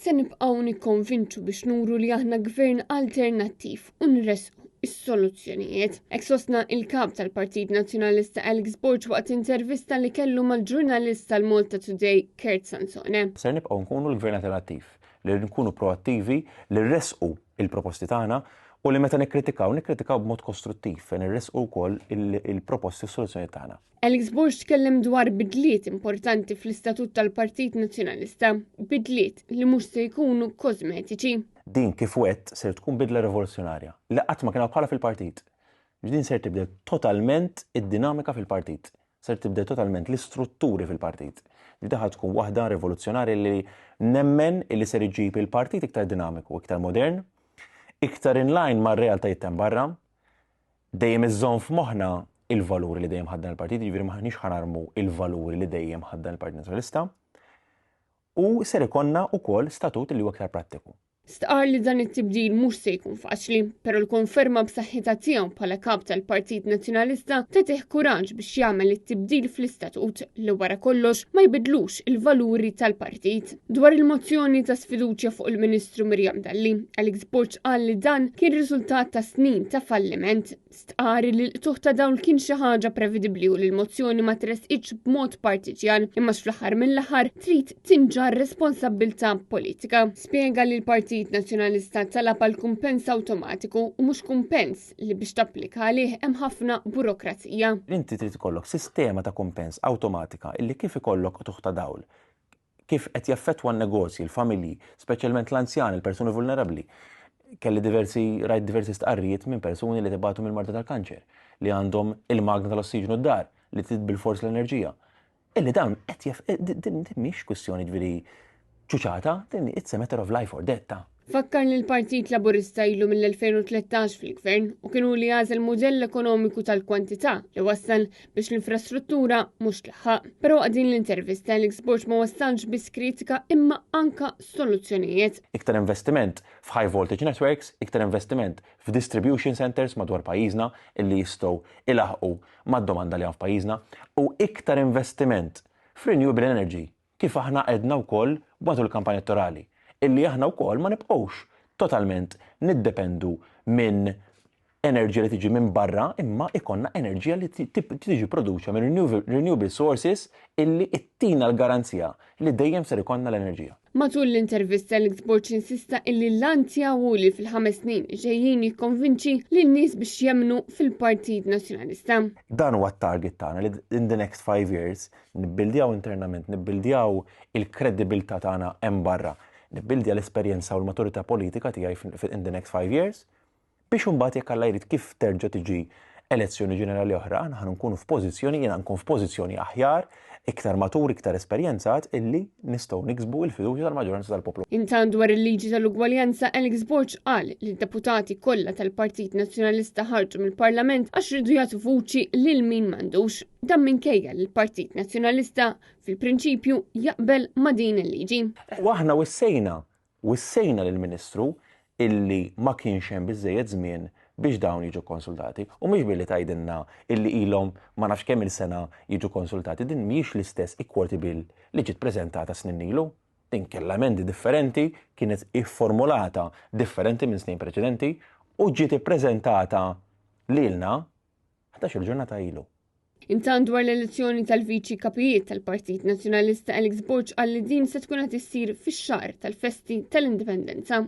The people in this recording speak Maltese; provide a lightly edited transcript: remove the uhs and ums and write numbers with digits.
se nibqgħu nikkonvinċu biex nuru li aħna gvern alternattiv u nressqu is-soluzzjonijiet. Hekk sostna il-kap tal-Partit Nazzjonalista Alex Borg waqt intervista li kellu mal-ġurnalist tal-Malta Today Kurt Sansone. Ser nibqgħu nkunu l-gvern alternattiv, li nkunu proattivi, li rresqu il-proposti tagħna u li meta nikkritikaw, nikkritikaw b'mod kostruttiv fejn irresqu wkoll il-proposti u s-soluzzjonijiet tagħna. Alex Borg tkellem dwar bidliet importanti fl-istatut tal-Partit Nazzjonalista, bidliet li mhux se jkunu kosmetiċi. Din kif wet ser tkun bidla rivoluzzjonarja li qatt ma kien hawn bħala fil-partit. Din ser tibdel totalment id-dinamika fil-partit. Ser tibdel totalment l-istrutturi fil-partit. Din ħa tkun waħda rivoluzzjonarja li nemmen li ser iġib il-partit iktar dinamiku, iktar modern, iktar in line mar-realtajiet t'hemm barra, dejjem iżżomm f'moħħna il-valuri li dejjem ħaddan il-partit, jiġifieri m'aħniex ħa narmu il-valuri li dejjem ħaddan il-Partit Nazzjonalista, u ser ikollna wkoll statut li huwa iktar prattiku. Stqarr li dan it-tibdil mhux se jkun faċli, però l-konferma b'saħħitha tiegħu bħala kap tal-Partit Nazzjonalista tagħtih kuraġġ biex jagħmel it-tibdil fl-istatut li wara kollox ma jbidlux il-valuri tal-partit. Dwar il-mozzjoni ta' sfiduċja fuq il-Ministru Miriam Dalli, Alex Borg qal li dan kien riżultat ta' snin ta' falliment. Stqarr li l-qtugħ ta' dawl kien xi ħaġa prevedibbli u li l-mozzjoni ma tressqitx b'mod partiġjan, imma fl-aħħar mill-aħħar trid tinġarr responsabbiltà politika. Spjega li l-Partit Nazzjonalista talab għal kumpens awtomatiku u mhux kumpens li biex tapplika għalih hemm ħafna burokrazija. Inti trid ikollok sistema ta' kumpens awtomatika illi kif ikollok qtugħ ta' dawl, kif qed jaffettwa n-negozji, il-familji, speċjalment l-anzjani, il-persuni vulnerabbli. Kelli diversi, rajt diversi stqarrijiet minn persuni li tibatu mill-marda tal-kanċer, li għandhom il-magna tal-ossiġnu d-dar, li trid bil-fors l-enerġija. Illi dawn qed jaf, din mhix kwistjoni ġifieri ċuċata, din it's a matter of life or death ta'. Fakkar li l-Partit Laburista ilu mill-2013 fil-gvern u kienu li għażel mudell ekonomiku tal-kwantità li wassal biex l-infrastruttura mhux tlaħħaq. Però waqt din l-intervista Alex Borg ma wassalx biss kritika imma anka soluzzjonijiet. Iktar investiment f'high voltage networks, iktar investiment f'distribution centers madwar pajjiżna illi jistgħu ilaħħqu mad-domanda li hawn f'pajjiżna u iktar investiment f'renewable energy kif aħna għedna wkoll matul il-kampanja elettorali, illi aħna wkoll ma nibqgħux totalment niddependu minn enerġija li tiġi minn barra imma ikollna enerġija li tiġi produċa minn renewable sources illi ittina l-garanzija li dejjem ser ikollna l-enerġija. Matul l-intervista Alex Borg insista illi l-għan tiegħu hu li fil-ħames snin ġejjin jikkonvinċi lin-nies biex jemmnu fil-Partit Nazzjonalista. Dan huwa t-target tagħna li in the next 5 years Nibbildjaw internament, nibbildjaw il-kredibilità tagħna hemm barra, nibbildja l-esperjenza u l-maturità politika tiegħi in the next 5 years, biex imbagħad jekk Alla jrid kif terġa' tiġi elezzjoni ġenerali oħra, aħna nkunu f'pożizzjoni, jiena nkun f'pożizzjoni aħjar, iktar matur, iktar esperjenzat illi nistgħu niksbu l-fiduċja tal-maġġoranza tal-poplu. Intant dwar il-liġi tal-ugwaljanza, Alex Borg qal li d-deputati kollha tal-Partit Nazzjonalista ħarġu mill-Parlament għax riedu jagħtu vuċi lil min m'għandux. Dan minkejja li l-Partit Nazzjonalista fil-prinċipju jaqbel ma' din il-liġi. U aħna wissejna, wissejna lill-Ministru illi ma kienx hemm biżżejjed żmien biex dawn jiġu kkonsultati. U mhux billi tgħidilna illi ilhom ma nafx kemm-il sena jiġu konsultati, din mhijiex l-istess Equality Bill li ġiet preżentata snin ilu. Din kellha emendi differenti, kienet ifformulata differenti minn snin preċedenti u ġiet ippreżentata lilna 11-il ġurnata ilu. Intant dwar l-elezzjoni tal-Viċi Kapijiet tal-Partit Nazzjonalista Alex Borg qal li din se tkun qed issir fix-xahar tal-festi tal-Indipendenza.